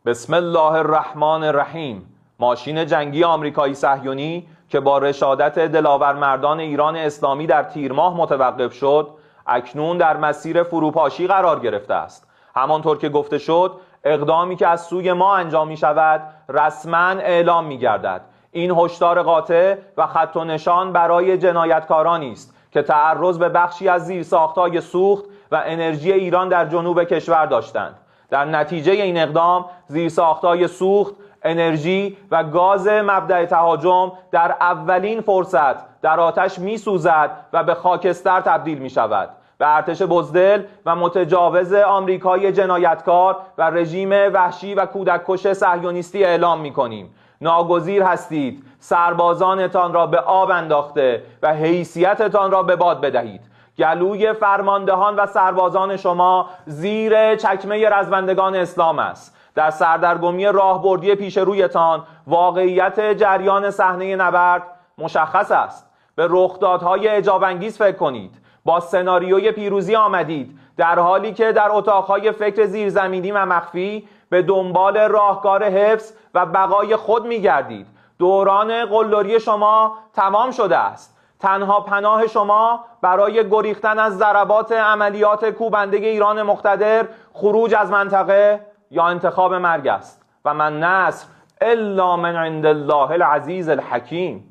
بسم الله الرحمن الرحیم. ماشین جنگی آمریکایی صهیونی که با رشادت دلاورمردان ایران اسلامی در تیر ماه متوقف شد، اکنون در مسیر فروپاشی قرار گرفته است. همانطور که گفته شد، اقدامی که از سوی ما انجام می شود رسما اعلام می گردد. این هشدار قاطع و خط و نشان برای جنایتکارانی است که تعرض به بخشی از زیرساخت‌های سوخت و انرژی ایران در جنوب کشور داشتند. در نتیجه این اقدام، زیرساخت‌های سوخت، انرژی و گاز مبدأ تهاجم در اولین فرصت در آتش می‌سوزد و به خاکستر تبدیل می‌شود. به ارتش بزدل و متجاوز آمریکای جنایتکار و رژیم وحشی و کودککش صهیونیستی اعلام می‌کنیم: ناگزیر هستید سربازانتان را به آب انداخته و حیثیتتان را به باد بدهید. گلوی فرماندهان و سربازان شما زیر چکمه رزمندگان اسلام است. در سردرگمی راهبردی پیش رویتان، واقعیت جریان صحنه نبرد مشخص است. به رخدادهای اعجاب‌انگیز فکر کنید. با سناریوی پیروزی آمدید، در حالی که در اتاقهای فکر زیرزمینی و مخفی به دنبال راهکار حفظ و بقای خود می‌گردید. دوران قلدری شما تمام شده است. تنها پناه شما برای گریختن از ضربات عملیات کوبنده ایران مقتدر، خروج از منطقه یا انتخاب مرگ است. و ما النصر الا من عند الله العزیز الحکیم.